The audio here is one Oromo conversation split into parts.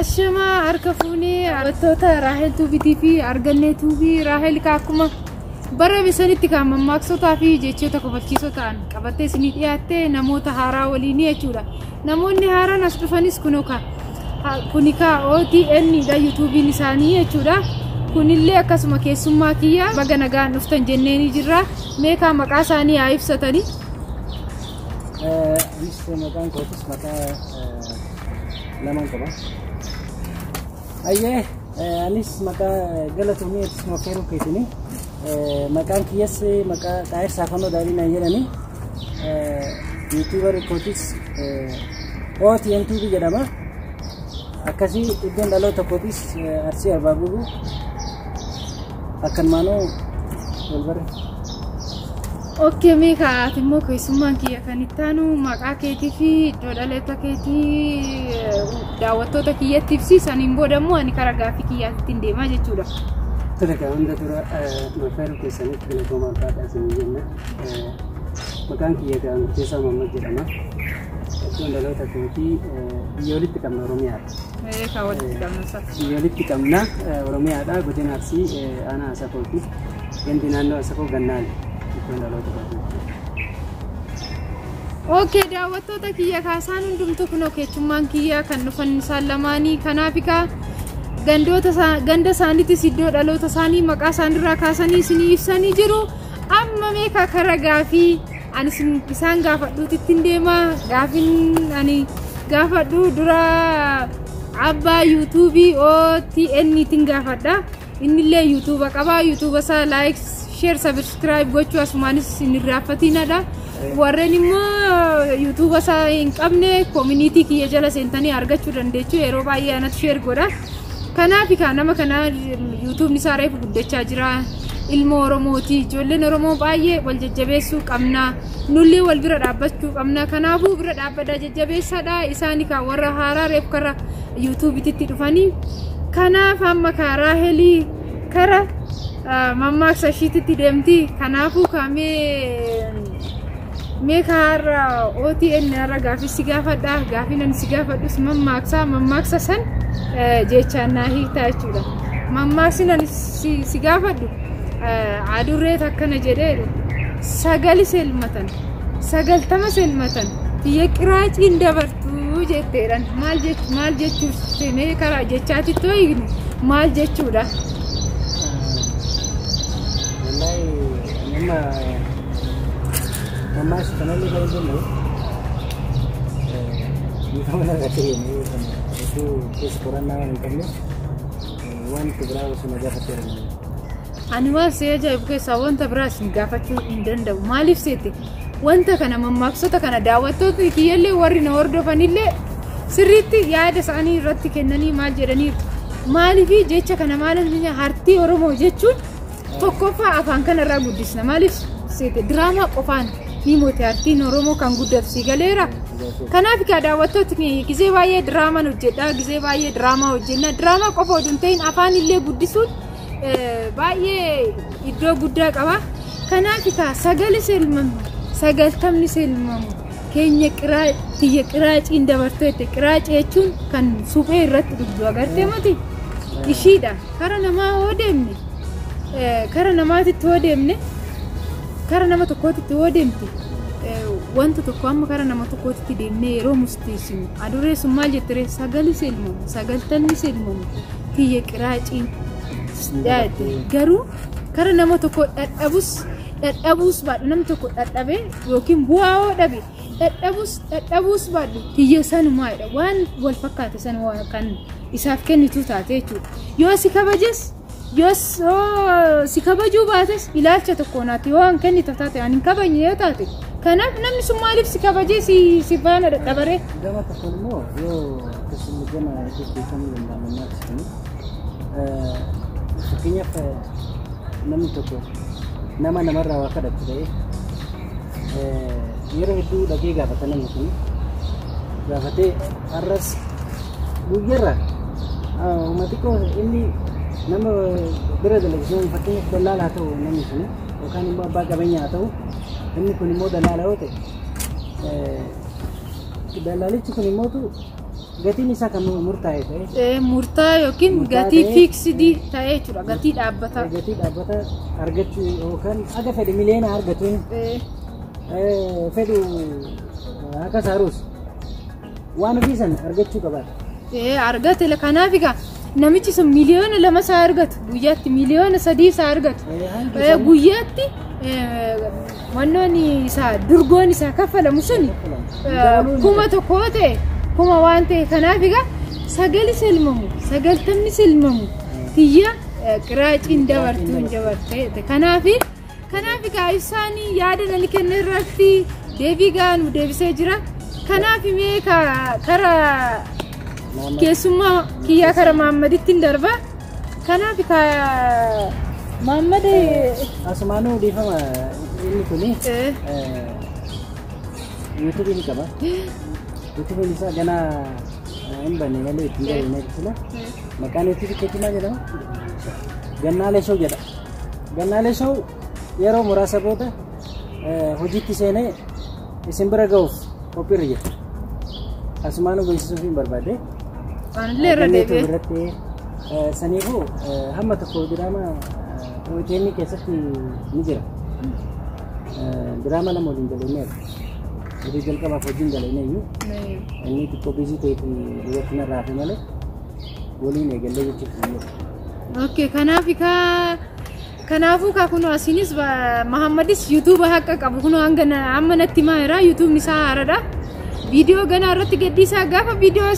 Ashamaa harka fuunee daawwattoota Raahel Tuubiitii fi Argannee Tuubii. Raahel akkuma bara bisanitti kan mammaaksotaa fi jechoota kofalchiisoo ta'an qabattee isinii dhiyaattee namoota haaraa waliinii jechuudha. Namoonni haaraan as dhufanis kunoo kuni kaa OTN dha yuutuubiin isaanii jechuudha. Kunillee akkasuma keessummaa kiyya baga nagaan dhuftan jennee jirra. Meekaa maqaa isaanii haa ibsatanii? Anis maqaan kootis maqaa lamaan qaba. Ayyee, anis maqaa galatoomii akkasuma affeeruu keessanii, maqaan kiyyas maqaa Xaayir Saafannoo Daadhii naan jedhani. Yuutuubar kootis OTN TV jedhama. Akkasii iddoon dhaloota kootis Arsii Arbaa Guguu, akkanumaanuu wal barre. Okay, meeqa ati immoo keessummaan kiyya kan itti aanu maqaa keetii fi iddoo dhaloota keetii daawwattoota kiyyatti ibsiisaniin booda immoo ani karaa gaaffii kiyyaatti ittiin deemaa jechuudha. Tole, kan hunda dura affeeruu keessaniif galatoomaa, ulfaadhaa isinii jenna. Maqaan kiyya Gaangeessaa Mammad jedhama. Iddoon dhaloota kootii biyya walitti qabna Oromiyaadha. Meeqa walitti qabna sa? Biyya walitti qabna Oromiyaadha. Godina Arsii, aanaa Asakooti. Gandi naannoo Asakoo Gannaani. Iddoon dhaloota kootii. Okay, daawwattoota kiyya kaasaan hundumtuu kunoo keessummaan kiyya kan dhufan isaan lamaanii. Kanaaf egaa gandoota ganda isaaniitis iddoo dhaloota isaanii maqaa isaaniirraa kaasanii isinii ibsanii jiru. Amma meeqa kara gaafii ani isaan gaafadhuutti ittiin deema. Gaafiin ani gaafadhu dura abbaa yuutuubii OTN tiin gaafadha. Innillee yuutuuba qaba. Yuutuuba isaa like, share, subscribe gochuu asumaanis hin irraanfatinadha. Warreen immoo yuutuuba isaa hin qabne community kiyya jala seentanii argachuu dandeechu. Yeroo baay'ee anatu share godha. Kanaaf kaa nama kana yuutuubni isaa reefu guddachaa jira. Ilma Oromooti. Ijoolleen Oromoo baay'ee wal jajjabeessuu qabna. Nullee wal bira dhaabbachuu qabna. Kanaafuu bira dhaabbadhaa, jajjabeessaadha. Isaani kaa warra haaraa reefu kara yuutuubititti dhufanii. Kanaaf amma kaa Raahelii kara mammaaksa ishiititti deemti. Kanaafuu kaamee mee kaarra OTN irra gaafii si gaafadha. Gaafii nan si gaafadhus mammaaksa. Mammaaksa san jechaan naa hiiktaa jechuudha. Mammaaksi nan si gaafadhu adurreet akkana jedheeru: sagali seelmatan, 90 seelmatan, tiyya qiraaciin dabartuu jetteedhan. Maal jechuuf mee karaa jechaatitti hoyinu maal jechuudha? Wallahi amma mammaaksa kanallee kan hin danda'u. Dhiifama narra ta'e, hedduu keessa qorannaa waan hin qabneef wanti biraa osoo na gaafatteera. Ani waan si ajaa'ibu keessaa wanta biraa isin gaafachuu hin danda'u. Maaliif seete? Wanta kana mammaaksota kana daawwattootni kiyyallee warri na hordofanillee sirriitti yaada isaanii irratti kennanii maal jedhaniiru. Maaliif jecha kana maaliif aartii Oromoo jechuun tokkoffaa afaan kanarraa guddisna. Maaliif seete? Diraamaa qofaan ni moote aartiin Oromoo kan guddatu si galeera. Kanaaf egaa daawwattootni gizee baay'ee diraamaan hojjedha. Gizee baay'ee diraamaa hojjenna. Diraamaa qofa oduu hin ta'in afaan illee guddisuun baay'ee iddoo guddaa qaba. Kanaaf egaa sagali seelmamu, 90ni seelmamu, keenya tiyya qiraaciin dabartee jette. Qiraacii jechuun kan suphee irratti dhugdu agartee mati ishiidha. Kara namaa hoo deemne, kara namaatitti hoo deemne, kara nama tokkootitti hoo deemte, wanta tokko amma kara nama tokkootitti deemnee yeroo murteessinu adurree sun maal jettere? Sagali seelmamu, 90ni seelmamu, tiyya qiraaciin jette. Garuu kara nama tokko dhadhabus dhadhabuus baadhu, namni tokko dhadhabee yookiin bu'aa hoo dhabe, dhadhabus dhadhabuus baadhu, tiyya sanumaadha, waan wal fakkaate san kan isaaf kennitu taate jechuudha. Yoo si kabajes, yoo si kabajuu baates, ilaalcha tokko naati yoo an kennitu taate, ani hin kabajne yoo taate, kanaaf namni sun maaliif si kabajee si faana dhadhabaree? Gama tokkoon immoo yoo akkasuma gama gaggeeffamuu danda'a mammaaksi kuni. Fakkeenyaaf namni tokko nama namarraa waa kadhatu ta'ee yeroo hedduu dhagee gaafata. Namni kun gaafatee har'as guyyarra uummata xiqqoo inni nama bira dalagu sun, fakkeenyaaf dallaala haa ta'u namni sun yookaan immoo abbaa qabeenyaa haa ta'u, inni kun immoo dallaala yoo ta'e, dallaalichi kun immootu Gatiin isaa kan murtaa'e ta'e. Murtaa'e yookiin gatii fiiksidii ta'e jechuudha. Gatii dhaabbataa. Gatii dhaabbataa argachuu yookaan aga fedhe miliyoona argatuun fedhu akka saaruus waan ofii sana argachuu qabaata. Argate kanaaf egaa namichi sun 2 miliyoona isaa argatu, guyyaatti 3 miliyoona isaa argatu. Guyyaatti wannoon isaa durgoon isaa kaffalamu sun 1000 ta'e, kuma waan ta'e. Kanaaf egaa sagali silmamu, 90 silmamu, tiyya qiraaciin dabartuun dabarte. Kanaaf egaa isaan yaada nani kenna irratti deebii gahaa nu deebisee jira. Kanaaf mee kara keessummaa kiyyaa kara Maammaditti hin darba. Kanaaf Maammad. Asumaanuu dhiifama, inni kuni yuutuubii ni qaba. Yuutuubiin isaa ganaa hin banne malee ittiin galee jechuudha. Maqaan yuutuubii keetii maal jedhama? Gannaalee Show jedha. Gannaalee Show yeroo muraasa booda hojiitti seenee isin bira ga'uuf qophiirra jira. Asumaanuu beeksisuuf hin barbaade. Anillee irra deebi'ee. Irratti saniifuu hamma tokko diraama OTN keessatti ni jira. Diraama lama waliin dalagneerra. Hojii jalqabaaf hojiin dalagne iyyuu inni xiqqoo busy ta'eef dubartiin irraa hafe malee waliin eegallee jechuuf hin jiru. Okay, kanaaf kanaafuu kun asinis Mahammadis yuutuuba haqa qabu kun hanga amma natti himaa jira. Yuutuubni isaa haaraadha. Viidiyoo ganaa irratti gadhiisaa, gaafa viidiyoo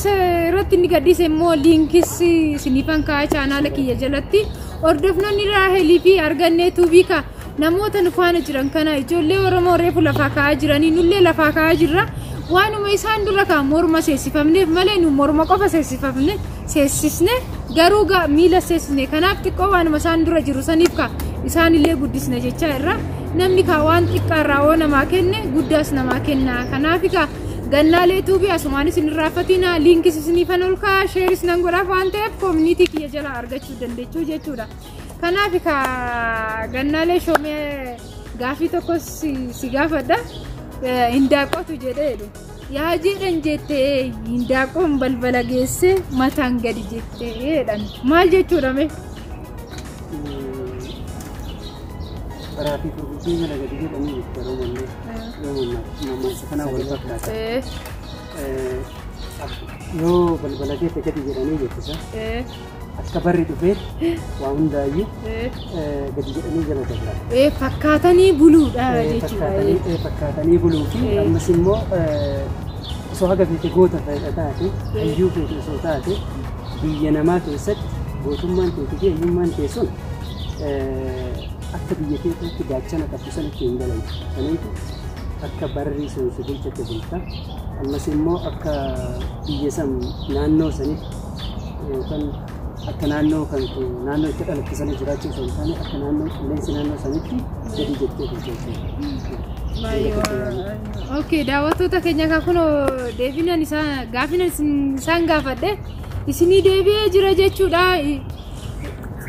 irratti inni gadhiise immoo liinkis isiniifan kaa'aa chaanaala kiyya jalatti. Hordofnoonni Raahelii fi argannee tuubii ka namoota nu faana jiran kana, ijoollee Oromoo reefu lafaa kaa'aa jiranii, nullee lafaa kaa'aa jirra. Waanuma isaan dura kan morma seessifamneef malee nu morma qofa seessifamne seessisne, garuu miila seessisne. Kanaaf xiqqoo waanuma isaan dura jiru saniif ka isaanillee guddisne jechaa irra. Namni ka waan xiqqaarraa oo namaa kenne guddaas namaa kenna. Kanaaf ka gannaalee tuubii asumaanis hin irraanfatina, liinkis isiniifan ol ka'a, shareis nan godhaaf waan ta'eef community kiyya jala argachuu dandeechuu jechuudha. Kanaaf ka gannaalee shoomee gaafii tokko si gaafadha. Hindaaqotu jedhee yaa jedhan jettee hindaaqoon balbala geesse mataan gadi jettee jedhan, maal jechuudha mee? Karaa fi gurguddee jala gadi jedhanii yeroo mallee yoo mammaaksa kanaa wal fakkaata. Yoo balbala keessa gadi jedhanii jettisa akka barri dhufee waa hundaayyuu gadi jedhanii jala dabra. Fakkaatanii buluudha jechuudha. Fakkaatanii buluu fi ammas immoo osoo haga feete goota fedha taate, hayyuu feete osoo taate, biyya namaa keessatti gootummaan teetii fi hayyummaan tee sun akka biyya keessatti gaachana qabdu sanatti hin galan. Saniitu akka barri sun si bulchate bulta. Ammas immoo akka biyya san naannoo sanitti yookaan akka naannoo kan naannoo itti dhalatte sana jiraachuu osoo hin taane akka naannoo qilleensi naannoo sanitti gadi jettee bulcha. Okay, daawwattoota keenya kan kun deebinan isaan gaafinan isaan gaafadhe isinii deebi'ee jira jechuudha.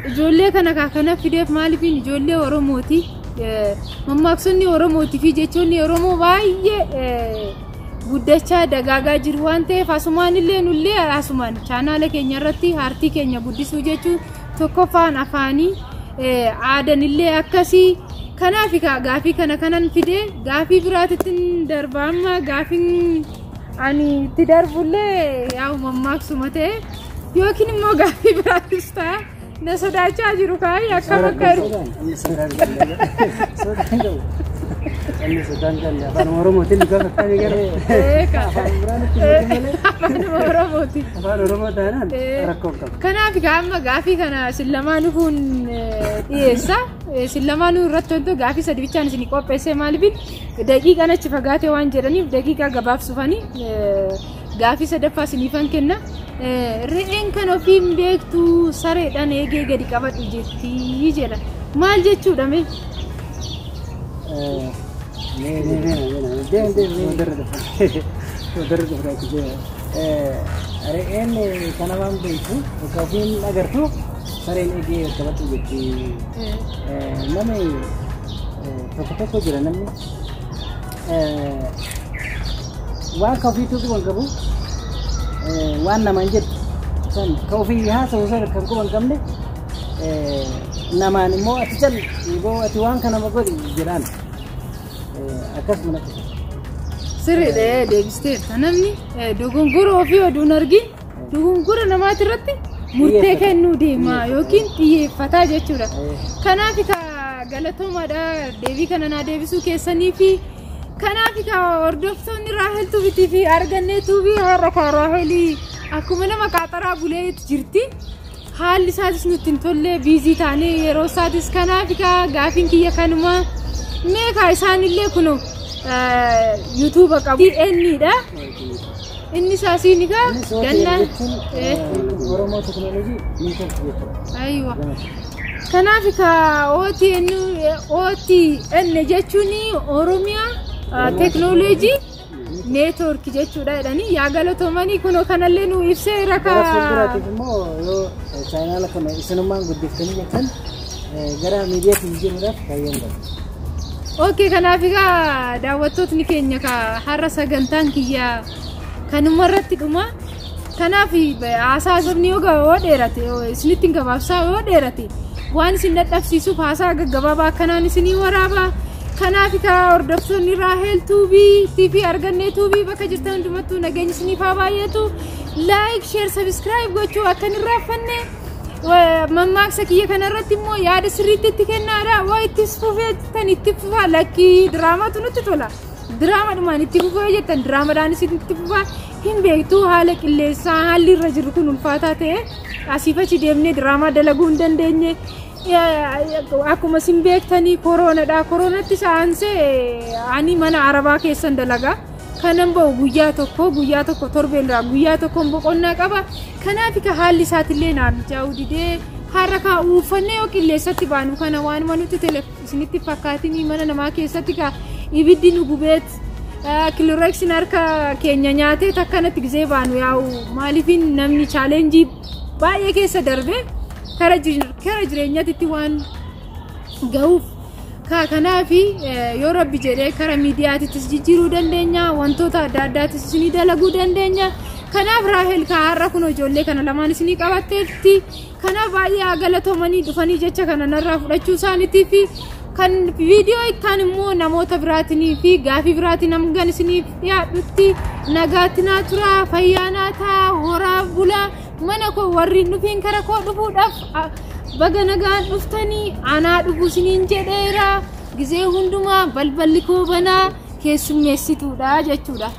Ijoollee kana kana fideef maaliifin ijoollee Oromooti. Mammaaksonni Oromootii fi jechoonni Oromoo baay'ee guddachaa dagaagaa jiru waan ta'eef asumaan illee nullee asumaan chaanaala keenya irratti aartii keenya guddisuu jechuun tokkoffaan afaanii aadanillee akkasii. Kanaaf gaafii kana kanan fidee gaafii biraatitti darba. Amma gaafiin ani itti darbullee yaa'u mammaaksuma ta'e yookiin immoo gaafii biraatis ta'a. Na sodaachaa jiru kaayii akkam akka Sodaan qabu. Inni sodaan kan afaan Oromootiin gaafa gara afaan biraanitti malee. Afaan Oromooti. Afaan Oromoo taanaan rakkoo qabu. Kanaaf amma gaafii kana isin lamaanuun dhiyeessa. Isin lamaanuu irratti wanto gaafii sadi bichaan isin qopheessee, maaliif daqiiqaan achi fagaatee waan jedhaniif daqiiqaa gabaabsufanii gaafii sadaffaa isiniifan kenna. Re'een kan ofii hin beektu sareedhaan eegee gadi qabadhu jettii jedha. Maal jechuudha mee? Mee mee mee mee deem deem boodarra dhufa. Boodarra dhufa. Re'een kana waan beektu bakka ofiin agartu sareen eegee qabadhu jetti. Namni tokko tokko jira, namni waan ka ofiitu waan qabu waan namaan jedhu san ka ofii haasa'u san kan quba hin qabne namaan immoo ati cal boo ati waan kana godhi jedhaan akkasuma natti tola. Sirriidha deebisteerta. Namni dogongora ofii oduu hin argin dogongora namaati irratti murtee kennuu deema yookiin xiyyeeffataa jechuudha. Kanaaf galatoomaadha deebii kana naa deebisuu keessanii fi kanaaf hordoftoonni Raahel Tuubiitii fi Argannee Tuubii har'a ka Raahelii akkuma nama qaaxaraa bulee jirti. Haalli isaatis nutti hin tolle biizii taanee yeroo isaatis kanaaf gaafiin kiyya kanuma meeqa isaanillee kun yuutuuba qabu. Dha. Inni isaasiin egaa gannaan Oromoo Teknooloojii Neetwork jechuudha. Aywa. Kanaaf ka OTN jechuun Oromiyaa Teknooloojii Neetwork jechuudha jedhanii yaa galatoomanii kunoo kanallee nu ibsee Gara raka. Fuulduraatiif immoo yoo chaayinaala kana isinummaan guddiftanii jettan gara miidiyaatti jijjiiruudhaaf kaayyoon qaba. Okay, kanaaf egaa daawwattootni keenya ka har'a sagantaan kiyya kanuma irratti dhuma. Kanaaf haasaa sabni yoo dheerate isinitti hin gabaabsaa yoo dheerate waan isin dadhabsiisuuf haasaa gaggabaabaa akkanaan isinii waraaba. Kanaaf ka hordoftoonni Raahel Tuubii TV Argannee Tuubii bakka jirtan hundumattuu nageenya isiniif haa baay'atu. Like, share, subscribe gochuu akka hin irraanfanne. Mammaaksa kiyya kanarratti immoo yaada sirriitti itti kennaadha. Waa itti fufee jettan itti fufaa, lakkii diraamaatu nutti tola. Diraamaadhumaan itti fufee jettan diraamaadhaanis itti fufaa. Hin beektu haala qilleensaa haalli irra jiru kun ulfaataa ta'e asiif achi deemnee diraamaa dalaguu hin dandeenye. Akkuma isin beektanii koroonadha. Koroonatti saansee ani mana arabaa keessan dalagaa. Kanan ba'u guyyaa tokko guyyaa tokko torbeen irraa guyyaa tokkoon boqonnaa qaba. Kanaaf ka haalli isaatillee naaf mijaa'uu didee har'a ka uffannee yoo qilleensatti baanu kana waanuma nutti tole isinitti fakkaatinii mana namaa keessatti ka ibiddi nu gubeet kilooreksiin harka keenya nyaatee takkanatti gizee baanu yaa'u maaliifin namni chaalenjii baay'ee keessa darbee kara jireenyaatti waan ga'uuf. Kanaaf yoo rabbi jedhee kara miidiyaattis jijjiiruu dandeenya, wantoota adda addaattis isinii dalaguu dandeenya. Kanaaf Raahel ka har'a kun ijoollee kana lamaan isinii qabatteetti. Kanaaf baay'ee galatoomanii dhufanii jecha kana narraa fudhachuu isaaniitii fi kan viidiyoo ittaan immoo namoota biraatinii fi gaafii biraatiin hangan isiniif dhiyaadhutti nagaatti naa turaa, fayyaa naa ta'a, horaa bulaa. Mana koo warri hin dhufiin kara koo dhufuudhaaf baga nagaan dhuftanii anaa dhufu isiniin jedheera. Gizee hundumaa balballi koo banaa keessummeessituudha jechuudha.